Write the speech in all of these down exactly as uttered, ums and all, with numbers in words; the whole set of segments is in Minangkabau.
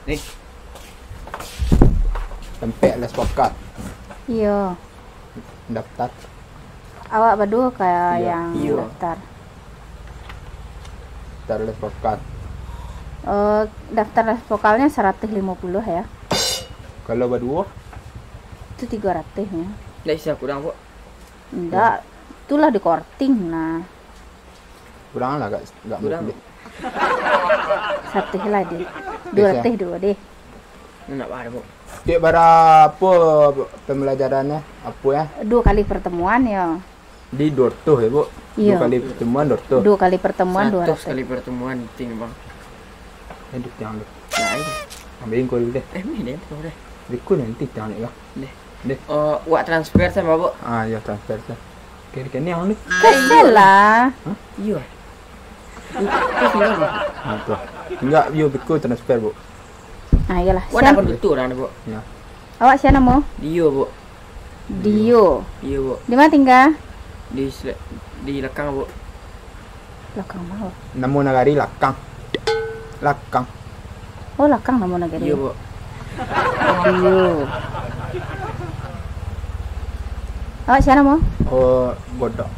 Ni. Tampek les vokal. Iyo. Daftar. Awak baduo ka Iyo. yang Iyo. daftar? Daftar les vokal. Eh, daftar les vokalnya seratus lima puluh ya. Kalau baduo? Itu tiga ratus ya. Ndak bisa kurang, Buk. Ndak, itulah di korting nah. Kurang lah, agak, agak Kurang. Muklik. Seratus lah deh. Dua ratus dua deh. Nak bara, Buk? Cek bara apo pembelajarannya? Apo ya? Dua kali pertemuan ya. Di dua ratus ya, Buk? Iya. Dua kali pertemuan dua ratus. Dua kali pertemuan Seratus dua ratus. Kali pertemuan, ting, Bang. Eh, duk tiang deh. Nah, ini. Ambil kau dulu deh. Eh, ni deh, kau deh. Beko nanti tiang deh, Bang. Deh. Deh. Oh, wak transfer sama, Buk? Ah, ya transfer sa. Kiri kene ang ni. Kesel lah. Hah? Iya. Ah, tu. Enggak, yo beko transfer, Buk. Ah, iyalah. Wak Sian. Nak kondutur, Buk. Ya. Awak siapa namo? Dio, Buk. Dio. Iya, Buk. Di mana tinggal? Di sele-, di Lakang, Buk. Lakang mana? Namo nagari Lakang. Lakang. Oh, Lakang namo nagari. Iya, Buk. Dio. Awak siapa namo? Oh, Godok.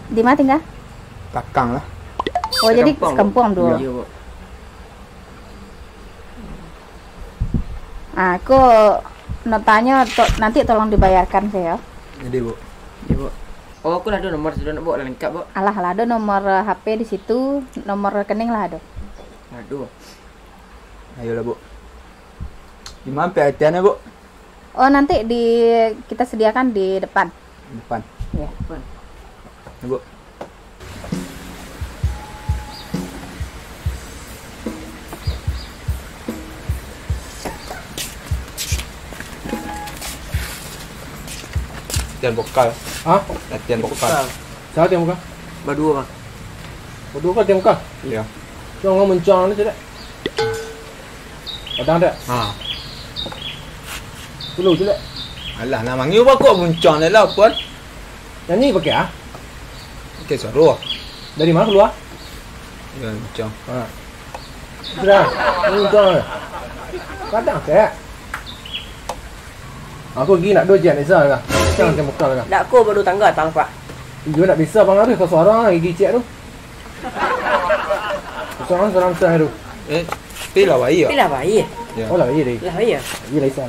Di mana tinggal? Lakang lah. Oh, jadi Sekampuang, Buk. Sekampuang tu. Iya. Iya, Buk. Ah, ko notanyo to-, nanti tolong dibayarkan sajo. Jadi, Buk. Jadi, Buk. Oh, aku lah ado nomor sudah, Buk, lah lengkap, Buk. Alah, lah ado nomor H P di situ, nomor rekening lah ado. Aduh. Ayolah, Buk. Di mana latihan, Buk? Oh, nanti di, kita sediakan di depan. Depan. Iya. Depan. Buk. Latihan vokal. Hah? Latihan vokal. Vokal. Siapa latihan vokal? Baduo, Bang. Baduo ka latihan vokal? Iya. Jangan muncang ni, tidak. Padang dak? Ha. Dulu tu dak? Alah, nak manggil bakok muncang dah lah, Puan. Nyanyi pakai ah? Pakai suara. Dari mana keluar? Ya, muncang. Ha. Sudah, muncang. Kadang tak. Aku gigi nak dua jam, Nisa lah. Macam macam buka lah. Dak ko baru tangga tang, Pak. Iyo, nak bisa pangaruh ke suara gigi cik tu. Suara suara besar tu. Eh, tapi lah baik. Tapi lah baik. Ya. Oh, lah baik deh. Lah baik. Iya, lah Isa.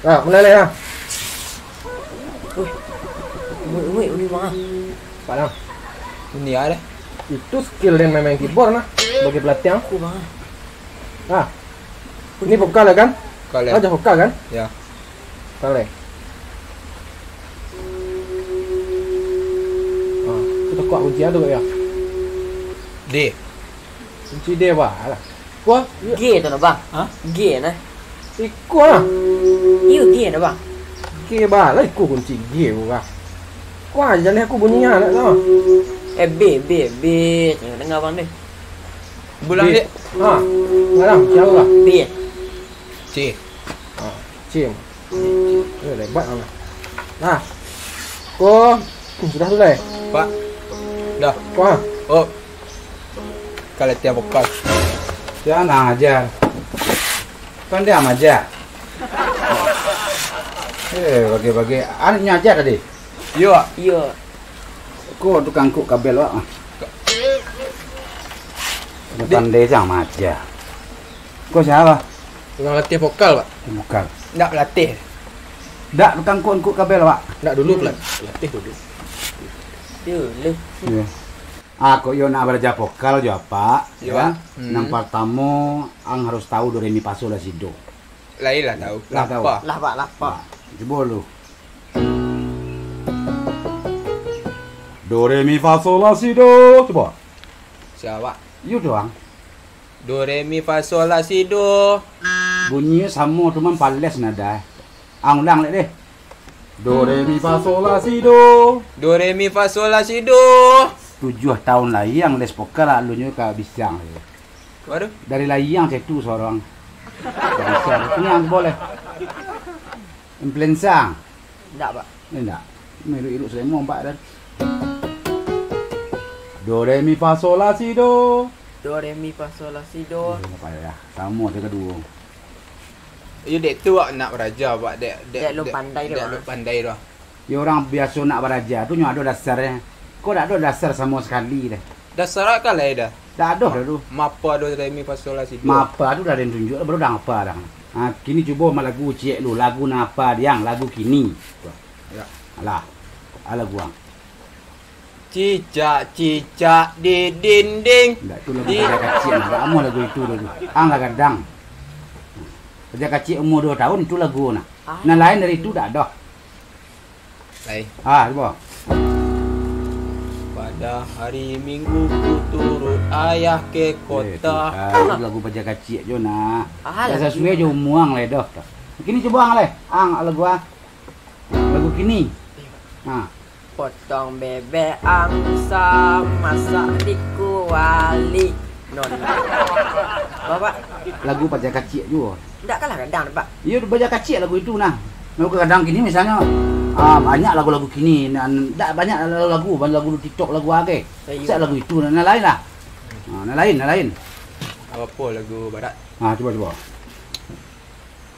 Nah, mulai lah ya. Wih. Wih, wih, wih, Bang. Pak Lang. Ini ada. Itu skill dia main keyboard nah. Sebagai pelatih. Aku, Bang. Ah. Ini vokal ya kan? Vokal ya. Aja vokal kan? Ya. Vokal ya. Ah, kita kuat kunci ada ya? D. Kunci D apa? Alah. Kuat. G tu nah, Bang. Hah? G nah. Iko lah. Iyo, G nah, Bang. G balah iko kunci G bukan. Kuat aja nih aku bunyinya nak tahu. Eh, B, B, B. Jangan dengar, Bang, deh. Bulan, Dek. Ha. Sekarang, siapa lah? B. C. Ha, C. Eh, lebat lah. Nah. Ko, hmm, sudah tu lah, eh? Pak. Dah. Ko, ha? Oh. Kalau tiap vokal. Jangan ajar. Kan dia ajar. Eh, bagi-bagi. Anu nyo ajar tadi? Iyo, Wak. Iyo. Ko tukang angkuk kabel, Wak. Dek. Pandai samo aja. Ko siapa? Tukang latih vokal, Pak. Vokal. Ndak latih. Ndak tukang angkuk-angkuk kabel, Wak. Ndak dulu, pelat-, latih dulu. Dulu. Iyo. Ah, kok iyo nak baraja vokal jo, Pak, Iyo, ya? Pak. Hmm. Nan partamo, ang harus tahu do, re, mi, fa, sol, la, si, do. Lai lah tahu. Lah tahu. Lapa. Lah, Pak, lapa. Nah, cubo lu. Do, re, mi, fa, sol, la, si, do. Cubo. Siapa? Yu doang. Do, re, mi, fa, sol, la, si, do. Bunyinyo samo, cuman pales nada. Ang ulang lek deh. Do, re, mi, fa, sol, la, si, do. Do, re, mi, fa, sol, la, si, do. Tujuah taun lai ang les vokal, alunyo ka bisa. Waduh. Dari lai ang cetu sorang. Ka bisa. Ini ang boleh. Influensa. Ndak, Pak. Ini ndak. Miruk-iruk selemo, Pak, dan. Do, re, mi, fa, sol, la, si, do. Do, re, mi, fa, sol, la, si, do. Iyo, ndak payah. Samo sajo kaduo. Iyo, dek tu awak nak baraja, Pak. Dek, dek, dek lun pandai tu, dek lun pandai tu. Yo, urang biaso nak baraja tu nyo ado dasarnyo. Ko dak ado dasar samo sakali doh. Dasar awak ka lai doh. Dak ado doh tu. Mapa do, re, mi, fa, sol, la, si, do. Mapa tu dah den tunjuak, baru dah apa dah. Ha, kini cubo malagu ciek lu, lagu nan apa diang, lagu kini. Ya. Alah, alah guang. Cicak-cicak di dinding. Ndak, itu lagu di paja kaciak nah. Dak amuah lagu itu dulu. Ang lah gadang. Paja kaciak umur dua tahun, itu lagu nah. Ah. Nan lain dari itu dak ado. Lain. Ah, cubo. Pada hari Minggu ku turut ayah ke kota. Eh, itu, ah, itu lagu paja kaciak jo nah. Ah, dak lagu sasuai jo umur ang lai doh. Kini cubo ang lai. Ang lagu ah. Lagu kini. Ha. Potong bebek angsa, masak di kuali. Non. Bapak. Lagu paja kaciak juo. Ndak kalah gadang, Pak. Iyo, paja kaciak lagu itu nah. Lagu gadang kini misalnyo, ah, banyak lagu-lagu kini. Nan, ndak banyak lagu-lagu, banyak lagu di TikTok, lagu agai. Iyo. Sak lagu itu, nan lain lah. Ha, nan lain, nan lain. Apo lagu barat? Ha, cubo, cubo.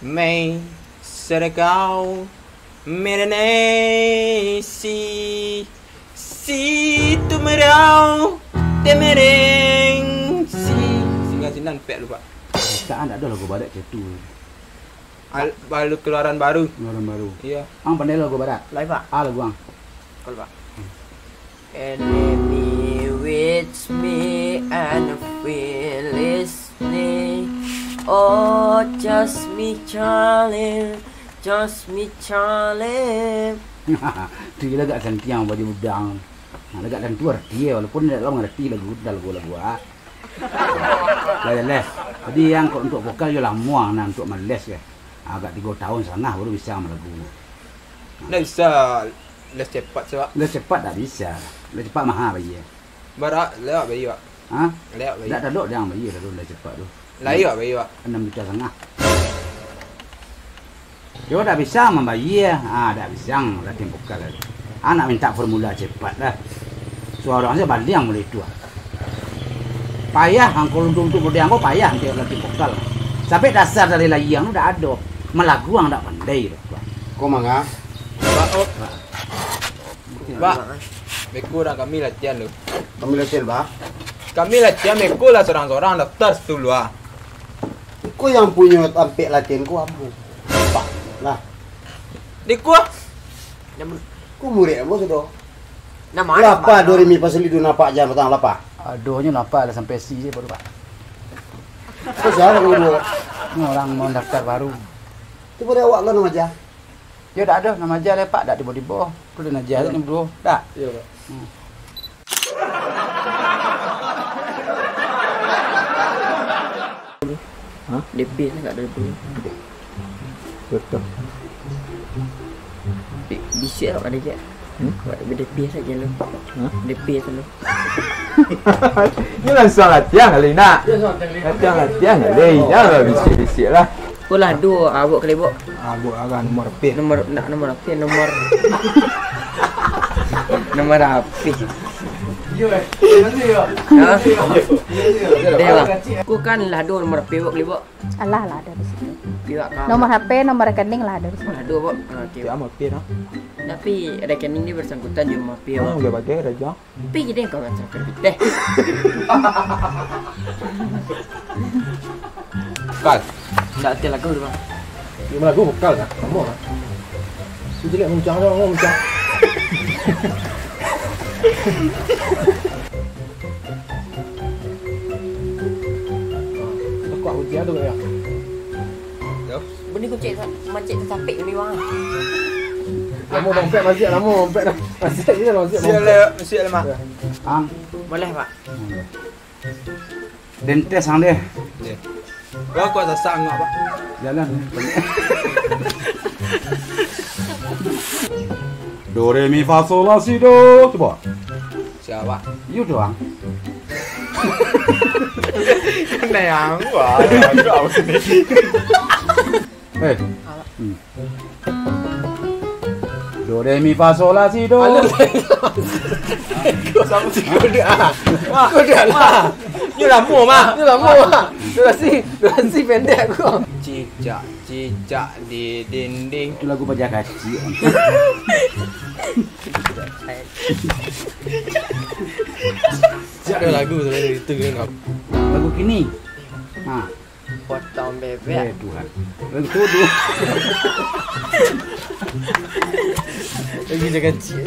Mei, Serekau, Merenei, Si, Si, Tumerau, Temereng, Si. Singgah sinan, pek lupa. Dak, dak ado lagu barat cak tu. Al-, baru keluaran baru. Keluaran baru. Iyo. Ang pandai lagu barat? Lai, Pak. Ah, lagu ang. Kalau, Pak. Enemy with me and fearless me. Oh, just me, Charlie, just me, Charlie. Tu je lah agak santiang baju udang. Nah, agak tantu arti ya, walaupun dak lah mangarati lagu, dah lagu-lagu ah. Lah, lah. Jadi yang kok untuk vokal yo lamo nah untuk males ya. Agak tigo tahun satangah baru bisa malagu. Ndak bisa les cepat, Pak. Les cepat dak bisa. Les cepat maha bayia. Bara lewat bayia, Pak? Ha? Lewat bayia. Dak talok dek ang bayia lalu les cepat tu. Lai, Pak, bayia, Pak? Anam juta satangah. Yo dak bisa mambayia. Ah, dak bisa ang latihan vokal tadi. Ang nak mintak formula cepat lah. Suaro ang se baliang mulai tu ah. Payah ang ko untuak-untuak model ang ko payah untuak latihan vokal. Sampai dasar dari lahia ang tu dak ado. Malagu ang dak pandai doh. Ko manga? Pak, oh. Pak, beko dah kami latihan tu. Kami latihan, Pak? Kami latihan beko lah sorang-sorang daftar situ lu ah. Ko yang punyo tampek latihan ko ambo. Pak, lah. Di ko ah. Ko murid ambo sudah. Lapa, do, re, mi, fa, sol, la, si, do, nampak jan patang lapa? Aduh, nyo nampak lah sampai si je baru, Pak. Ko sia ko duo? Ni urang mau daftar baru. Tu pado awak lah nan aja. Yo dak ado, nan aja lai, Pak, dak tibo-tibo. Tu nan aja tu nan duo, dak? Iyo, Pak. Hmm. Hah? D P lah kat dulu. Betul. Bi-, bisuak awak kada je. Hmm? Awak D P saja lu. Hah? D P tu lu. Ni langsung latihan kali nak. Latihan, latihan kali. Janganlah bisik-bisik lah. Ko lah duo, abok kali, Bok. Abok agak nomor P. Nomor, nak nomor apa? Nomor, nomor apa? Ha? Deh, Bang. Ko kan lah duo nomor P, Bok, kali, Bok. Alah, lah ada di situ. Piwak ka. Nomor H P, nomor rekening lah ada di situ. Lah duo, Bok. Ah, oke. Cek amal P nah. Tapi rekening ni bersangkutan jo nomor P, Bok. Bagai-bagai raja. Pi je deh kau macam keripik deh. Kal. Ndak ati lagu tu, Bang. Dia lagu vokal kan? Sama lah. Tu jelek muncang tu, muncang. Tekak ujian tu ya. Yo. Bini kucing sa-, macik tasapik ni, Bang. Lamo dompet masih, lamo dompet dah. Masih je masih. Siap dompet. Le, siap le, Mak. Ya. Ang. Boleh, Pak. Hmm. Dentes ang deh. Ya. Wah, kuat sasak angak, Pak. Jalan. Do, re, mi, fa, sol, la, si, do. Cubo. Siapa? Yu doang. Kenai ang, wah, aku apa sini? Eh. Apa? Hmm. Do, re, mi, fa, sol, la, si, do. Alah. Sama si kuda. Ah. Kuda lah. Ini lamo, Mak. Ini lamo, Mak. Durasi, durasi pendek ko. Cicak, cicak di dinding. Itu lagu Paja Kacik. Ada lagu sebenarnya itu kan. Lagu kini. Ha. Potong bebek. Eh, Tuhan. Lagu tu. Lagi Paja Kacik.